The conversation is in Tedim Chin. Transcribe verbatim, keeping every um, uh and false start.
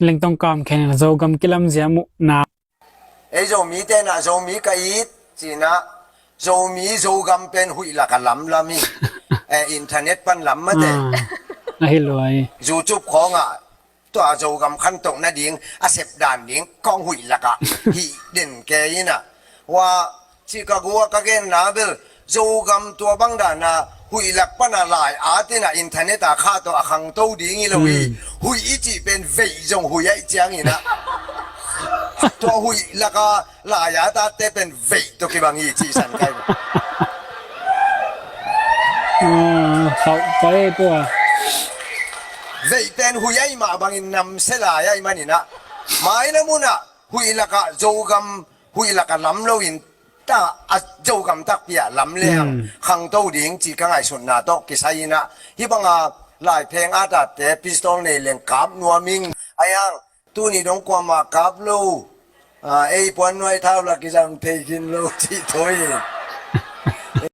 Lengtong kam khen in Zogam kilam zia muhna. Ei Zomi tenah Zomi ka it cinah Zomi Zogam pen huih laka lamlam hi. Eh, internet pan lam mate. Ah, ahi lua hi. YouTube khawngah tua Zogam khantoh nading a sep dan ding kong huih lakah hih den ke inah. Hua Chicago ah ka genna bel Zogam tua bang dana huih lak pana lai atinah internet a khah tawh a khangto ding hi lo hi. Hmm. Huih i cih pen veih zong huih aih cianginah tua huih laka lai a tate pen veih tawh kibang hi cih san kai. Ah, khauh pai tua. Veih pen huih aih mah bangin namsia lai aih maninah maina munah huih lakah Zogam huih laka lam loin ta a Zogam takpi ah lam lehang, hmm, khangto ding ci ka ngaihsutna tawh kisai inah hih banga laipheng a tatte pistol nei leng kap nuam ing. Aihang tuni dong kuamah kap lo. Ah, ei puan nuai thau la kizang thei khin lo cih thawi.